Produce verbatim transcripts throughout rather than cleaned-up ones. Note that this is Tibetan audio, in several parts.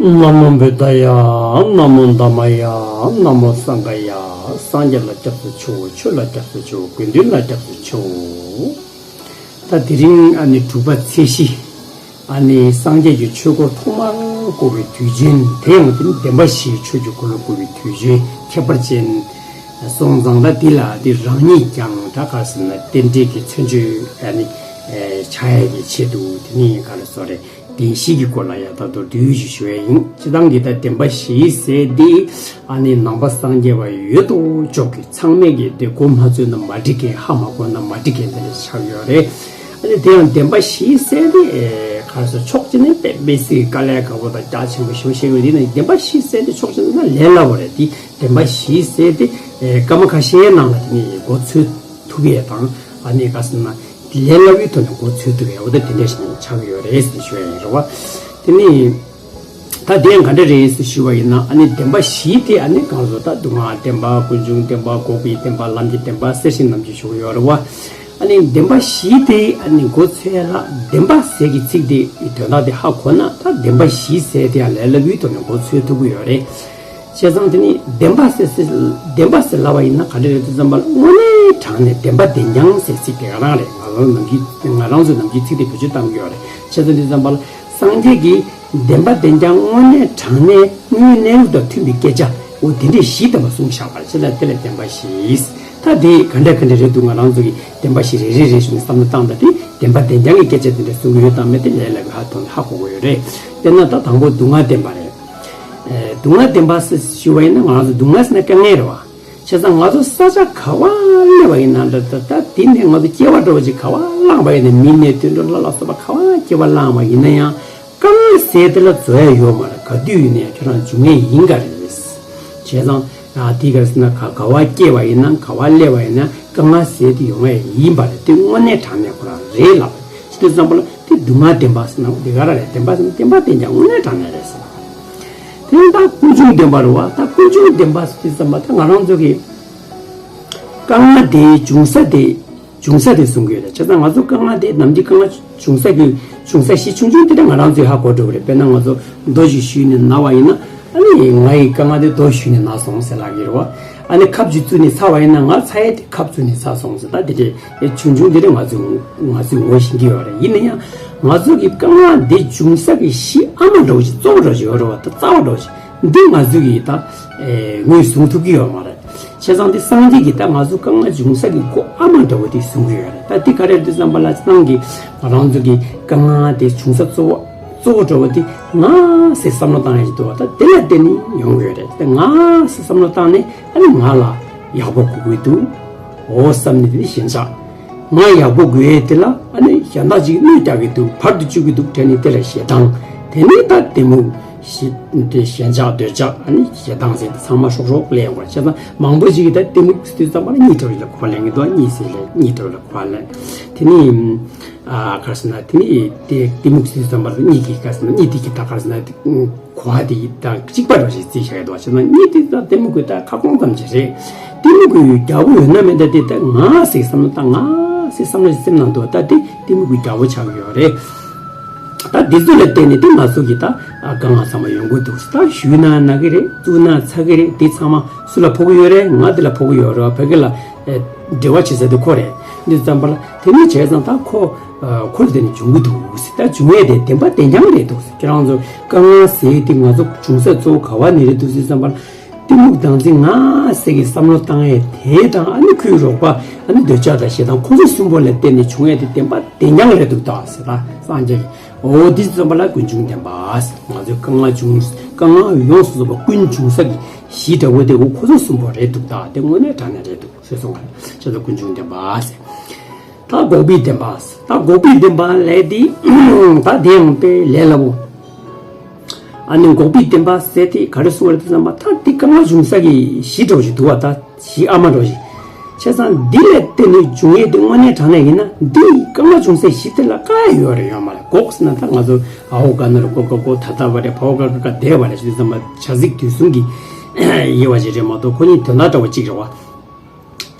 ན་མོ་བུདྡྷ་ཡ། ན་མོ་དྷརྨ་ཡ། ན་མོ་སངྒྷ་ཡ། སངས་རྒྱས་ལ་སྐྱབས་སུ་མཆིའོ། ཆོས་ལ་སྐྱབས་སུ་མཆིའོ། དགེ་འདུན་ལ་སྐྱབས་སུ་མཆིའོ། ད་དེ་རིང་ཨ་ནི་དྲུག་པ་ཚེས་བཞི། ཨ་ནི་སངས་རྒྱས་ཀྱི་ཆོས་འཁོར་ཐོག་མར་བསྐོར་བའི་དུས་ཆེན། དེ་ཡང་དེ་ནི་བདེན་པ་བཞིའི་ཆོས་ཀྱི་འཁོར་ལོ་བསྐོར་བའི་དུས་ཆེན་ཁྱད་པར་ཅན་སོང་ཙང་། ད་འདི་ལ་འདི་རང་ཉིད་ཀྱང་ད་ག་ཟེར་ན་རྟེན་འབྲེལ་གྱི་མཚོན་བྱེད་ཨ་ནི་ཆགས་ཡ་གི་ཆེད་དུ་དེ་ནི་ག་རེ་ཟེར་རེད། བདེན་བཞི་གི་སྐོར་ལ་ཡང་ད་མདོར་བསྡུས་ཤིག་ཞུ་ཡ་ཡིན། སྤྱིར་བཏང་གི་ད་བདེན་པ་བཞི་ཟེར་འདི་ཨ་ནི་ནང་པ་སངས་རྒྱས་པ་ཡོད་དོ་ཅོག་གི་ཚང་མས་ཀྱི་དེ་གོ་མ་ཚོད་ན་མ་འགྲིག་མཁན། ཧ་མ་གོ་ན་མ་འགྲིག་མཁན་དེ་འདྲ་ཆགས་ཡོད་རེད། ཨ་ནི་དེ་ཡང་བདེན་པ་བཞི་ཟེར་དེ་ག་རེ་ཟེར། ཕྱོགས་གཅིག་ནས་དཔེ་དཔེ་སྲིད་དཀའ་ལས་ཁག་པོ་དང་རྒྱ་ཆེན་པོ་ཞེ་པོ་བཤད་ཡོད་དེ་ནི། བདེན་པ་བཞི་ཟེར་དེ་ཕྱོགས་གཅིག་ནས་ལས་སླ་པོ་རེད། དེ་བདེན་པ་བཞི་ཟེར་དེ་སྐར་མ་ཁ་ཤས་ནང་ལ་དེ་ནི་གོ་ཚོད་ཐུབ་ཡས་དང་། ཨ་ནི་ག་ཟེར་ན། ལས་སླ་བོའི་ཐོག་ནས་གོ་ཚོད་ཐུབ་ཡ་འོ་ད་དེ་འདྲ་ཞིག་ཆགས་ཀྱི་ཡོད་རེད་ཟེར་ཞུ་ཡ་ཡིན་རེད་བ། དེ་ནི་ད་དེ་ཡང་ག་འདྲ་རེད་ཟེར་ཞུ་བ་ཡིན་ན། ཨ་ནི་བདེན་པ་བཞི་དེ་ཨ་ནི་གང་ཟེར། ད་སྡུག་བསྔལ་བདེན་པ། ཀུན་འབྱུང་བདེན་པ། འགོག་པའི་བདེན་པ། ལམ་གྱི་བདེན་པ་ཟེར་བཞིན་ནམ་རྒྱུན་ཞུ་གི་ཡོད་རེད་བ། ཨ་ནི་བདེན་པ་བཞི་དེ་ཨ་ནི་གོ་ཚོད་ལ། བདེན་པ་ཟེར་གྱི་ཚིག་དེ་དོན་དག་དེ་ཧ་གོ་ན། ད་བདེན་པ་བཞི་ཟེར་དེ་ཡང་ལས་སླ་བོའི་ཐོག་ནས་གོ་ཚོད་ཐུབ་ཀྱི་ཡོད་རེད། བྱས་ཙང་དེ་ནི་བདེན་པ་ཟེར་ཟེར། བདེན་པ་ཟེར་ལབ་པ་ཡིན་ན་ག་འདྲ་རེད་དུས་ཙམ་པ་ལ། དངོས་གནས་དྲང་གནས་བདེན་པ་བདེན་རྐྱང་ཟེར་ཚིག་དེ་ག་རང་རེད། ང་རང་ནམ་རྒྱུན་ང་རང་ཚོས་ནམ་རྒྱུན་ཚིག་དེ་བེད་སྤྱོད་བཏང་གི་ཡོད་རེད། བྱས་ཙང་དུས་ཙམ་པ་ལ་སངས་རྒྱས་ཀྱིས་བདེན་པ་བདེན་རྐྱང་། དངོས་གནས་དྲང་གནས་དངོས་ཡོད་གནས་ལུགས་དང་མཐུན་པའི་སྐད་ཆ་འོ་དེ་འདྲས་བཞི་བདེན་པ་གསུངས་བཞག་པ་རེད། བྱས་ཙང་དེ་ལ་བདེན་པ་བཞི། ད་དེ་ག་འདྲ་ག་འདྲ་རེད་འདུག་ང་རང་ཚོ་གིས་བདེན་པ་བཞི་རེ་རེ་རེ་བཞིན་བསམ་བློ་བཏང་ད་དེ་བདེན་པ་བདེན་རྐྱང་གི་སྐད་ཆ་དེ་འདྲ་གསུང་གི་ཡོད་དམ་མེད་དེ་ལས་སླ་བའི་ཧ་ཐོག་ནས་ཧ་གོ་གི་ཡོད་རེད། དཔེར་ན་ད་དང་པོ་སྡུག་བསྔལ་བདེན་པ་རེད། ཨེ། སྡུག་བསྔལ་བདེན་པ་ཟེར་ཞུ་བ་ཡིན་ན། ང་རང་ཚོ་སྡུག་བསྔལ་ཟེར་ན་དཀའ་ངལ་རེད་བ། བྱས་ཙང་ང་ཚོ་ས་ཆ་ག་བ་སླེབས་པ་ཡིན་ན་འདྲ། ད་ད་དེ་ནས་ང་ཚོ་སྐྱེ་བ་འདྲ་བོ་ཅིག་ག་བ་བླངས་པ་ཡིན་ན། མི་ནས་དུད་འགྲོ་ལྷ་ལ་སོགས་པ་ག་བ་སྐྱེ་བ་བླངས་པ་ཡིན་ན་ཡང་། དཀའ་ངལ་ཟེར་དེ་ལ་འཛོལ་ཡ་ཡོད་མ་རེད། ག་དུས་ཡིན་ན་ཡང་ཁྱོད་རང་འབྱུང་ངེས་ཡིན་ག་རེད། བྱས་ཙང་ཨ་དེ་ག་རེ་ཟེར་ན། ག་ག་བ་སྐྱེས་པ་ཡིན་ན། ག་བ་སླེབས་པ་ཡིན་ན། དཀའ་ངལ་ཟེར་དེ་ཡོང་ངེས་ཡིན་པ་རེད། དེ་དངོས་གནས་དྲང་གནས་ཁོ་རང་རེད་ལབ། བྱས་དུས་ཙམ་པ་ལ། དེ་སྡུག་བསྔལ་བདེན་པ་ཟེར་ན་འདི་ག་རང་རེད། བདེན་པ་ཟེར་ན་བདེན་པ་བདེན་རྐྱང་དངོས་གནས་དྲང་གནས་རེད་ཟེར། དེ་ཡང་ད་ཀུན་འབྱུང་བདེན་པ་རེད་བ། ད་ཀུན་འབྱུང་བདེན་པ་ཟེར་དུས་ཙམ་པ་ད་ང་རང་ཚོ་གི་དཀའ་ངལ་དེའི་འབྱུང་ས་དེ། འབྱུང་ས་དེ་གསུང་གི་ཡོད་རེད། བྱས་ཙང་ང་ཚོ་དཀའ་ངལ་དེ་ནམ་རྒྱུན་དཀའ་ངལ་འབྱུང་ས་གི་འབྱུང་ས་གཞི་ཆུང་ཆུང་དེ་འདྲ་ང་རང་ཚོས་ཧ་གོ་འགྲོ་གི་རེད། དཔེར་ན་ང་ཚོ་མདོ་ཞིག་བཞུས་ནས་ན་བ་ཡིན་ན། ཨ་ནི་ང་ཡི་དཀའ་ངལ་དེ་མདོ་བཞུས་ནས་ན་སོང་ཟེར་ལབ་ཀྱི་རེད་བ། ཨ་ནི་ཁབ་ཅིག་བཙུགས་ནས་ཚ་བ་ཡིན་ན། ང་ཚ་ཡས་དེ་ཁབ་བཙུགས་ནས་ཚ་སོང་ཟེར། ད་དེ་འདྲའི་ཆུང་ཆུང་དེ་འདྲ་ང་ཚོས་ང་ཚོས་ངོ་ཤེས་ཀྱི་ཡོད་རེད། ཡིན་ན་ཡང་ང་ཚོ་གི་དཀའ་ངལ་འདི་འབྱུང་ས་གི་གཞི་ཨ་མ་འདྲ་བོ་ཞིག་གཙོ་བོ་འདྲ་བོ་ཞིག་ཡོད་རེད་བ། ད་རྩ་བ་འདྲ་བོ་ཞིག་འདི་ང་ཚོས་གི་ད་ངོས་བཟུང་ཐུབ་ཀྱི་ཡོད་མ་རེད། བྱས་ཙང་འདི་སངས་རྒྱས་ཀྱིས་ད་ང་ཚོ་དཀའ་ངལ་འབྱུང་ས་གི་སྒོ་ཨ་མ་འདྲ་བོ་དེ་གསུང་གི་ཡོད་རེད། ད་འདི་ག་རེ་རེད་དུས་ཙམ་པ་ལ། ནང་གི་ང་རང་ཚོ་གི་དཀའ་ངལ་དེ་འབྱུང་ས་གཙོ་བོ་གཙོ་བོ་འདྲ་བོ་དེ་ང་ཟེར་བསམ་བློ་བཏང་ཡ་ཞིག་འདུག་བ། ད་དེ་ལ་བརྟེན་ནས་ཡོང་གི་ཡོད་རེད། ད་ང་ཟེར་བསམ་བློ་བཏང་ནས། ཨ་ནི་ང་ལ་ཡག་པོ་དགོས་ཀྱི་འདུག་འོ་བསམ་ནས། དེ་ནི་ཞེན་ཆགས། ང་ཡག་པོ་དགོས་ཡས་དེ་ལ་ཨ་ནི་གཞན་དག་ཅིག་གནོད་རྒྱག་གི་འདུག་བར་དུ་གཅོད་ཀྱི་འདུག་དྲན་ནས་དེ་ལ་ཞེ་སྡང་། དེ་ནི་ད་གཏི་མུག་ཞེ་དེ་ཞེན་ཆགས་འདོད་ཆགས། ཨ་ནི་ཞེ་སྡང་ཟེར་དེ་ཚང་མ་ཧྲོག་ཧྲོག་སླེབས་ཡོང་བ་རེད། བྱས་ཙང་མང་པོ་ཅིག་གིས་ད་གཏི་མུག་ཟེར་དུས་ཙམ་པ་ལ་གཉིད་བྲལ་བ་ལ་གོ་བ་ལེན་གྱི་འདུག་གཉིད་ཟེར་ལ་གཉིད་བྲལ་བ་ལ་གོ་བ་ལེན། དེ་ནི་ཨ་ག་རེ་ཟེར་ན། དེ་ནི་དེ་གཏི་མུག་ཟེར་དུས་ཙམ་པ་ལ་གཉིད་ཀྱི་ག་རེ་ཟེར་ན། གཉིད་དེ་གི་ད་ག་རེ་ཟེར་ན། དེ་གོ་བ་དེ་དང་གཅིག་པ་འདྲ་ཞིག་རྩིས་བཞག་ཡོད་དོ། བྱས་ན་གཉིད་དེ་ད་གཏི་མུག་གི་ད་ཁ་སྐོང་ཙམ་ཅིག་རེད། གཏི་མུག་གི་རྒྱལ་པོ་ཡོད་ན་མེད་ན་དེ་ད་ང་ཟེར་བསམ་བློ་བཏང་། ང་ཟེར་བསམ་བློ་ཞིག་སེམས་ནང་འདུག་ད་དེ་གཏི་མུག་གི་རྒྱལ་པོ་ཆགས་ཀྱི་ཡོད་རེད། ད་འདི་ཚོ་ལ་བརྟེན་ནས་དེ་ང་ཚོ་གི་ད་དཀའ་ངལ་ཚང་མ་ཡོང་གི་འདུག་ད་བཞུས་ན་ན་གི་རེད། བཙུགས་ན་ཚ་གི་རེད། དེ་ཚང་མ་སུ་ལ་ཕོག་གི་ཡོད་རེད། ང་དེ་ལ་ཕོག་གི་ཡོད་རེད། ཕ་གི་ལ་འབྲེལ་བ་བྱེད་ས་དེ་ཁོ་རེད། འདི་ཙམ་པ་ལ་དེ་ནི་བྱས་ཙང་ད་ཁོ་ཁོ་ལ་དེ་ནི་འབྱུང་གི་འདུག་ཟེར། ད་འབྱུང་ཡས་དེ་བདེན་པ་བདེན་རྐྱང་རེད་འདུག་ཟེར། ཁྱེད་རང་ཚོ་དཀའ་ངལ་ཟེར་དེ་ང་ཚོ་འབྱུང་ས་གཙོ་བོ་ག་བ་ནས་རེད་འདུག་ཟེར་ཙམ་པ་ལ། གཏི་མུག་བདག་འཛིན་ང་ཟེར་གྱི་བསམ་བློ་བཏང་ཡས་དེ་དང་། ཨ་ནི་ཁོའི་རོགས་པ་ཨ་ནི་འདོད་ཆགས་དང་ཞེ་སྡང་ཁོ་ཚོ་གསུམ་པོ་ལ་བརྟེན་ནས་བྱུང་ཡས་དེ་བདེན་པ་བདེན་རྐྱང་རེད་འདུག་ད་ཟེར། ད་སངས་རྒྱས་ཀྱིས་འོ་དེ་ཙམ་པ་ལ་ཀུན་འབྱུང་བདེན་པ་ཟེར། ང་ཚོའི་དཀའ་ངལ་འབྱུང་དཀའ་ངལ་ཡོངས་སུ་རྫོགས་པ་ཀུན་འབྱུང་ས་གི་གཞི་འདྲ་བོ་དེ་འོ་ཁོ་ཚོ་གསུམ་པོ་རེད་འདུག་ད་དེ་དངོས་གནས་དྲང་གནས་རེད་འདུག་ཟེར་གསུངས་པ་རེད། བྱས་ཙང་ཀུན་འབྱུང་བདེན་པ་ཟེར། ད་འགོག་པའི་བདེན་པ། ད་འགོག་པའི་བདེན་པ་ལས་དེ་ད་དེ་ཡང་དཔེ་ལས་སླ་པོ། ཨ་ནི་འགོག་པའི་བདེན་པ་ཟེར་དེ་ག་རེ་གསུངས་པ་རེད་དུས་ཙམ་པ། ད་འདི་དཀའ་ངལ་འབྱུང་ས་གི་གཞི་འདྲ་བོ་ཞིག་འདུག་བ། ད་གཞི་ཨ་མ་འདྲ་བོ་ཞིག་བྱས་ཙང་འདི་ལ་བརྟེན་ནས་འབྱུང་ཡས་དེ་དངོས་གནས་དྲང་གནས་ཡིན་ན། འདི་དཀའ་ངལ་འབྱུང་སའི་གཞི་དེ་ལ་དཀའ་ཡས་ཡོད་རེད་ཡོད་མ་རེད། འགོག་ཟེར་ན་ད་ང་ཚོ་ཨ་ཧོ་ག་ན་རུ་ཀོ་ཀ་ཀོ་ད་ད་བ་རེད། བ་ཧོ་ག་ག་ག་དེ་བ་རེད་ཟེར་དུས་ཙམ་པ་བྱ་ཚིག་དུས་གསུམ་གྱི་དབྱེ་བ་ཞིག་རེད་མ་གཏོགས་ཁོ་གཉིས་དོན་དག་འདྲ་བོ་གཅིག་རེད་བ།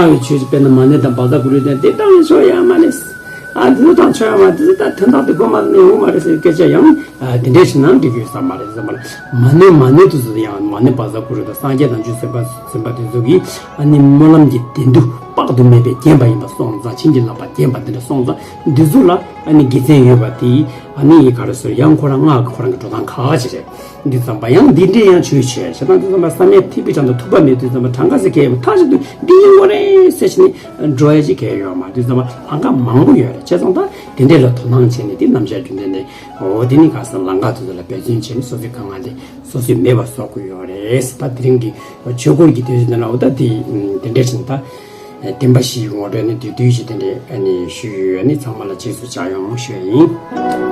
སྨྲ་བའི་ཆོས་ཅིག་དཔེར་ན་མ་ཎི་དང་བཛྲ་གུ་རུ་དང་དེ་དག་ནི་ཆོག་ཡ་མ་ནི། ཨ་འདི་ཚོ་དང་ཆོག་ཡ་མ་འདི་ཚོ་ད་དོན་དག་དེ་གོ་མ་ནི་ཡོང་མ་རེད་ཟེར་སྐད་ཆ་ཡང་ཨ་དེ་འདྲས་ཞིག་ནང་འགྲིག་གི་ཡོད་ས་མ་རེད་ཟེར་མ་ལ། མ་ཎི་མ་ཎི་དེ་ཚོ་ཡང་མ་ཎི་བཛྲ་གུ་རུ་དང་སངས་རྒྱས་དང་ཆོས་སེམས་དཔའ་སེམས་དཔའ་དེ་ཚོ་གིས་ཨ་ནི་སྨོན་ལམ་གྱི་བདེན་མཐུ་དཔག་ཏུ་མེད་པས་བརྒྱན་པ་ཡིན་པ་སོང་ཙང་བྱིན་གྱིས་བརླབས་པ་བརྒྱན་པ་དེ་འདྲ་སོང་ཙང་འདི་ཚོ་ལ་ཨ་ནི་དགེ་མཚན་ཡོད་པ་དེ་ཨ་ནི་ག་རེ་ཟེར་ཡང་ཁོ་རང་སྔགས་ཁོ་རང་གི་འགྲོ་སྟངས་ཁག་ཅིག་རེད། འདི་ཙམ་པ་ཡང་འདི་འདྲའི་ཡང་ཆོས་བྱས་བྱས་ཙང་འདི་ཙམ་པ་བསམ་ཡས་ཐིག་པའི་བྱང་དུ་ཐུག་པ་མེད་དུས་ཙམ་པ་གྲངས་ཀ་ཟེར་མཁན་ཡང་མཐའ་གཅིག་ཏུ་འདི་ཡིན་དགོས་རེད་ཟེར་བྱས་ནས་འགྲོ་ཡ་ཅིག་གལ་ཡོད་མ་རེད། འདི་ཙམ་པ་ལམ་ཁ་མང་པོ་ཡོད་རེད། བྱས་ཙང་ད་དེ་འདྲས་ལ་དོ་སྣང་བྱས་ནས་འདི་རྣམ་གཞག་རྒྱུན་ལྡན་ནས་འོ་དེ་ནི་ག་ས་ལམ་ཁ་དེ་ཚོ་ལ་འབད་བརྩོན་བྱས་ནས་སོ་སོའི་དཀའ་ངལ་དེ་སོ་སོས་མེད་པ་བཟོ་དགོས་ཡོད་རེད། ད་དེ་རིང་གི་ཆོས་འཁོར་གྱི་དུས་ཚོད་འདི་ལ་འོ་ད་དེ་དེ་འདྲས་བྱས་ནས་ད་བདེན་པ་བཞིའི་ངོ་སྤྲོད་ནི་བསྡུས་བསྡུས་ཤིག་དེ་འདྲས་ཨ་ནི་ཞུས་ཡོད། ཨ་ནི་ཚང་མ་ལ་རྗེས་སུ་མཇལ་ཡོང་ཞུ་ཡ་ཡིན།